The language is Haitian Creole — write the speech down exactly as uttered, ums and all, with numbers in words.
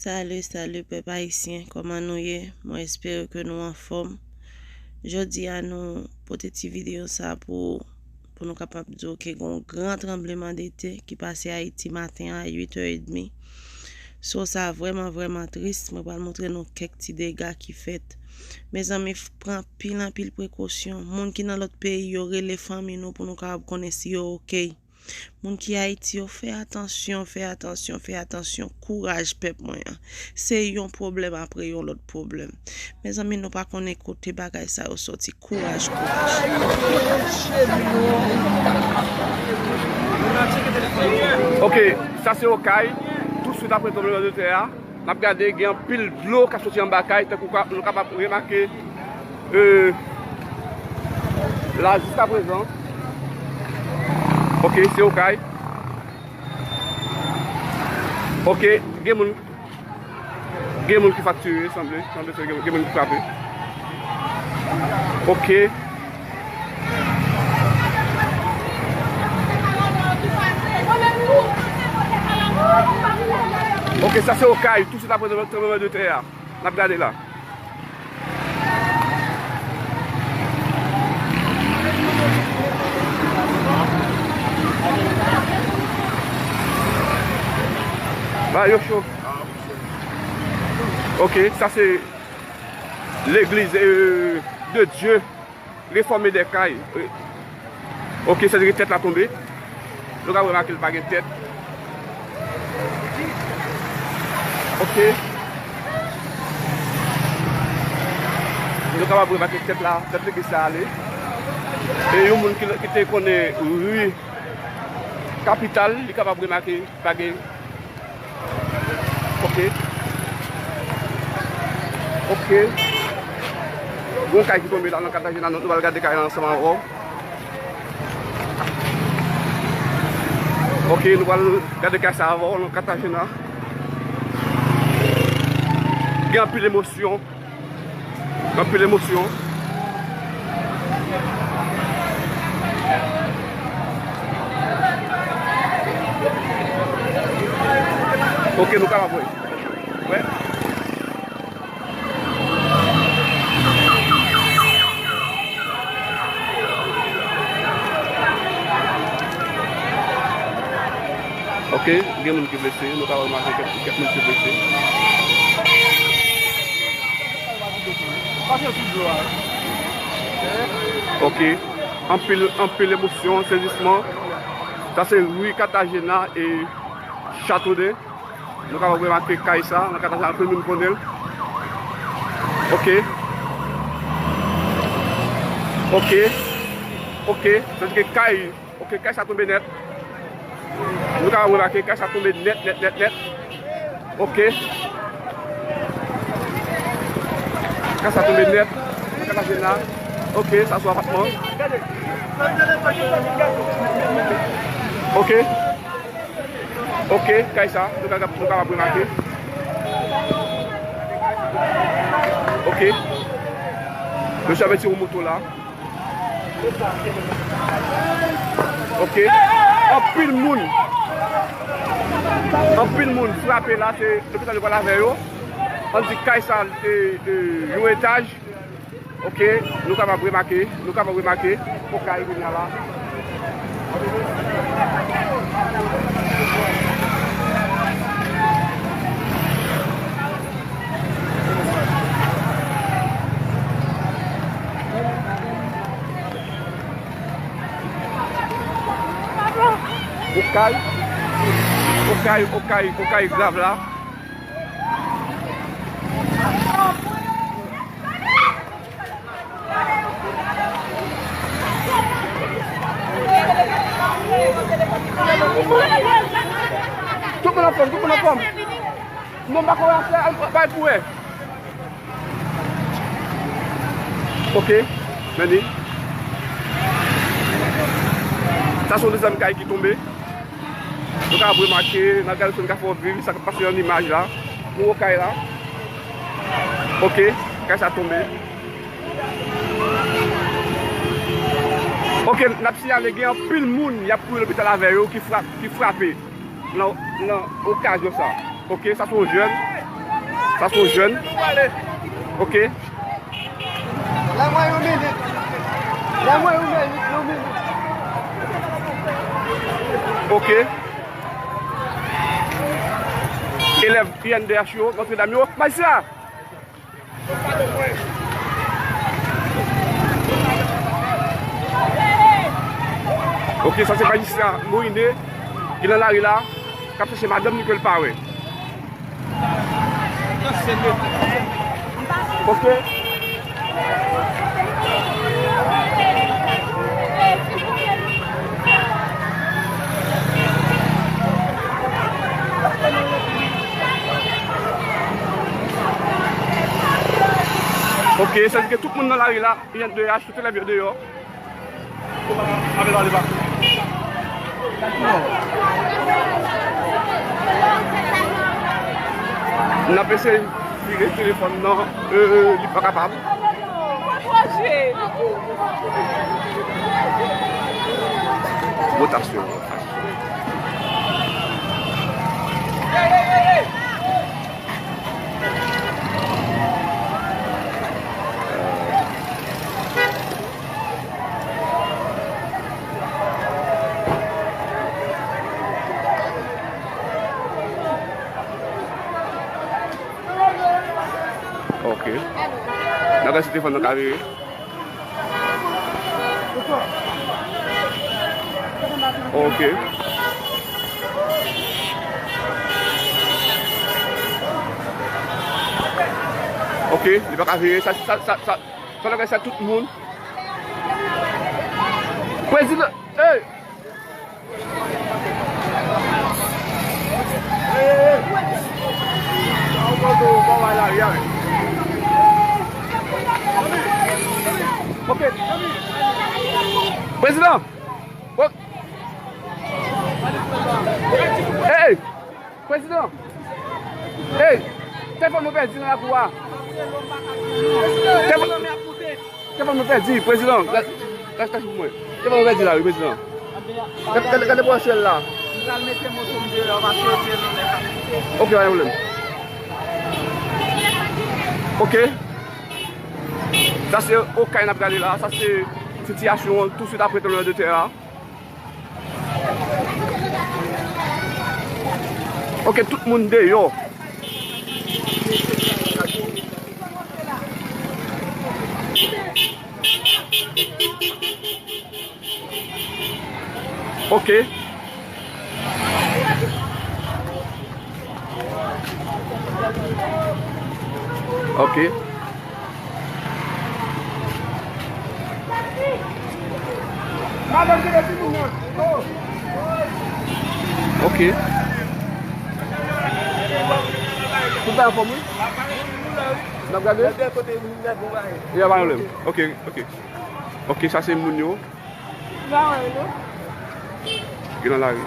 Salut, salut pèp ayisyen, kòman nou ye? Mwen espere ke nou anfòm. Jodi a nou pote ti videyo sa pou, pou nou kapab di w ke gen yon gran tranblemanntè ki pase Ayiti maten an a uit è edmi. So sa vrèman, vrèman tris. Mwen pral montre nou kèk ti dega ki fèt. Mezanmi, f-, pran anpil, anpil prekosyon. Moun ki nan lòt peyi yo, rele fanmi nou pou nou kapab konnen si yo oke. Moun ki Ayiti yo, fè atansyon, fè atansyon, fè atansyon. Kouraj pèp mwen an. Se yon pwoblèm apre yon lòt pwoblèm. Mezanmi, nou pa konnen kote bagay sa yo sòti. Kouraj, kouraj. Ok, sa se Okay. Tousuit apre tranblemanntè a, n ap gade gen anpil dlo k ap soti anba kay, tankou ka, nou kapab remake, euh, la jiskaprezan. Ok, se Okay. Ok, gen moun, gen moun ki fraktire, sanble, sanble se gen, gen moun ki frape. Ok. Ok, sa se Okay, tousuit apre tranblemanntè a. N ap gade la. Ba yo cho. Ok, sa se legliz, euh, de Dieu. Réformé des Cayes. Ok, sa vle di tèt la tonbe. Nou ka remake l pa gen tèt. Ok. Nou kapab remake tèt la, tèt legliz sa ale. E yon moun ki, ki te konnen ri Kapital, li kapab remake pa gen Ok. Ok. Gon kay ki tonbe la nan Katagena, nou pral gade kay la ansanm avè w. Ok, nou pral gade kay sa avè w nan Katagena. Gen anpil emosyon. Anpil emosyon. Ok, nou kapab wè. Wè. Ok, gen moun ki blese, nou ka remake kèk, kèk moun ki blese. Ok, anpil, anpil emosyon, sezisman. Sa se ri Katagena e Chateaudun. Nou kapab remake kay sa, nan Katagena anpil moun konnen l. Ok. Ok. Ok, sa vle di ke kay Ok, kay sa tonbe nèt. Nou ka remake, kay sa tonbe nèt, nèt, nèt, nèt. Ok. Kay sa tonbe nèt. Kay sa tonbe la. Ok, sa sou apatman. Ok. Ok, kay sa, nou ka, nou ka remake. Ok. Mesye ap retire yon moto la. Ok. Anpil moun. Anpil moun frape la, se lopital yo pral avè yo. Ann di kay sa, e, e, yon etaj. Ok, nou kapab remake, nou kapab remake. Fo kay kounye a la. Okay, okay, okay, okay grav la. Tout moun anfòm, tout moun anfòm. Non, m pa kwè afè, al bay pou wè. Ok, men li. Sa se yon dezyèm kay ki tonbe. Nou ka remake, nan gade sou nou ka fè w viv sa k ap pase nan imaj la. Pou wè kay la. Ok, kay sa tonbe. Ok, n ap siyale gen anpil moun y ap kouri lopital avè yo ki frap-, ki frape nan, nan okazyon sa. Ok, sa se yon jèn. Sa se yon jèn. Ok. Lè mwen yon minit. Lè mwen yon minit, yon minit. Ok. Elèv I N D H yo, Notre Dame yo. Majistra! Ok, sa se majistra Morine ki nan lari la, k ap chèche madanm li ke l pa wè. Ok. Ok, sa vle di ke tout moun nan lari la, I N D H, tout elèv yo deyò. N ap eseye vire telefòn nan, euh, li pa kapab. Wotasyon, wotasyon. Ok. N ap gade si telefòn nan ka vire. Ok. Ok, li pa ka vire. Sa, sa, sa, sa, sa, sa, sa tout moun. Prezidan, hey! Ok. Prezidan! Hey! Prezidan! Hey! Telefòn mwen pèdi nan lakou a! Telefòn mwen pèdi, prezidan! Kache pou mwen. Telefòn mwen pèdi la, wi, prezidan. Gade, gade, gade pou syèl la. Ok, pa gen pwoblèm. Ok. Sa se Okay n ap gade la. Sa se sitiyasyon an touswit apre tranblemanntè a. Ok, tout moun deyò. Ok. Ok. Ok. Tout bagay anfòm, wi. N ap gade? Ya, pa gen pwoblèm. Ok, ok. Ok, sa se moun yo. Gen nan lari.